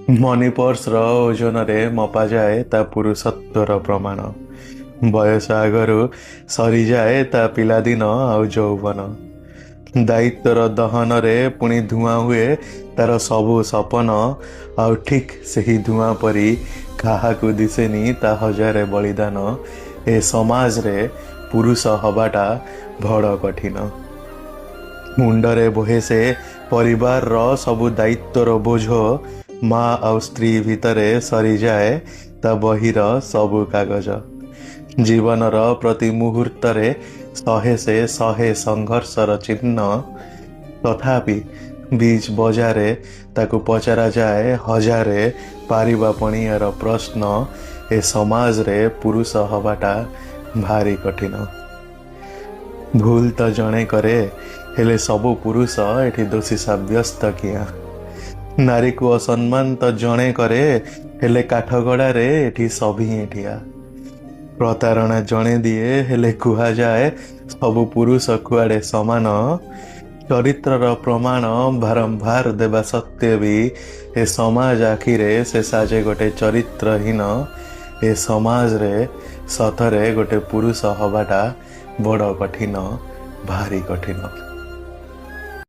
Money ପର୍ସର ଓଜନରେ ମପାଯାଏ ତା ପୁରୁଷତ୍ୱର ପ୍ରମାଣ। ବୟସ ଆଗରୁ ସରିଯାଏ ତା ପିଲାଦିନ ଆଉ ଯୌବନ। ଦାୟିତ୍ୱର ଦହନରେ ପୁଣି ଧୂଆଁ ହୁଏ ତାର ସବୁ ସପନ। ଆଉ ଠିକ୍ ସେହି ଧୂଆଁ ପରି କାହାକୁ ଦିଶେନି ତା ହଜାରେ ବଳିଦାନ। ଏ ସମାଜରେ ପୁରୁଷ ହବାଟା ବଡ଼ କଠିନ। ମୁଣ୍ଡରେ ବୋହେ ସେ ପରିବାରର ସବୁ ଦାୟିତ୍ୱର ବୋଝ। ମା ଆଉ ସ୍ତ୍ରୀ ଭିତରେ ସରିଯାଏ ତା ବହିର ସବୁ କାଗଜ। ଜୀବନର ପ୍ରତି ମୁହୂର୍ତ୍ତରେ ସହେ ସେ ଶହେ ସଂଘର୍ଷର ଚିହ୍ନ। ତଥାପି ବିଚ୍ ବଜାରେ ତାକୁ ପଚରାଯାଏ ହଜାରେ ପାରିବା ପଣିଆର ପ୍ରଶ୍ନ। ଏ ସମାଜରେ ପୁରୁଷ ହବାଟା ଭାରି କଠିନ। ଭୁଲ ତ ଜଣେ କରେ, ହେଲେ ସବୁ ପୁରୁଷ ଏଠି ଦୋଷୀ ସାବ୍ୟସ୍ତ କିଆଁ? ନାରୀକୁ ଅସମ୍ମାନ ତ ଜଣେ କରେ, ହେଲେ କାଠଗଡ଼ାରେ ଏଠି ସଭିଏଁ ଠିଆ। ପ୍ରତାରଣା ଜଣେ ଦିଏ, ହେଲେ କୁହାଯାଏ ସବୁ ପୁରୁଷ କୁଆଡ଼େ ସମାନ। ଚରିତ୍ରର ପ୍ରମାଣ ବାରମ୍ବାର ଦେବା ସତ୍ତ୍ୱେ ବି ଏ ସମାଜ ଆଖିରେ ସେ ସାଜେ ଗୋଟେ ଚରିତ୍ରହୀନ। ଏ ସମାଜରେ ସତରେ ଗୋଟେ ପୁରୁଷ ହବାଟା ବଡ଼ କଠିନ, ଭାରି କଠିନ।